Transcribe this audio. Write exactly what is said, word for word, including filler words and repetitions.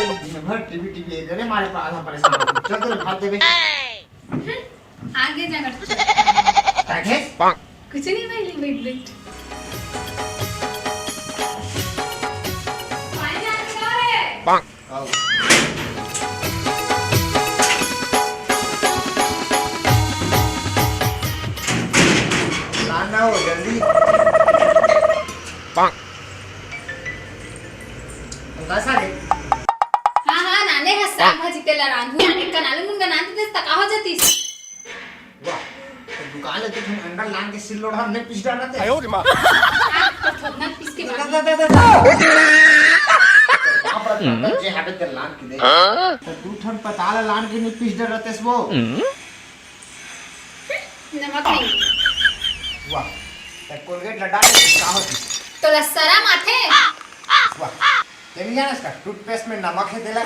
दिन भर TV, TV, ये करे, मारे पाला परेशान। चल, चल, भात देबे। हम्म, आगे जाना। काहे? कुछ नहीं भाई, wait, wait। पानी आके दो रे। आओ। लाना हो जल्दी। कैसा रे? हाँ, हाँ, नाने ह साग भाजी तेला रांधू। एक कन आलू मुनगा नान देते त का हो जातीस? वाह, तो दुकान ले तो तुम अंडा लान के सिल लोढ़ा हमने पीस डाला थे। आयो रे माँ। आप तो थोड़ना पीस के दा, मांगी। दा, दा, दा, दा। बाप रे, बाप रे, जे हवे ते लान के दे। तो दू ठन पताल लान के नहीं पीस डाला थे वो। नमक नहीं। वाह, तो कोलगेट लटा के का होती? तो लस्सरा माथे। वाह, ते नहीं जाना इसका? टूथपेस्ट में नमक है तेला।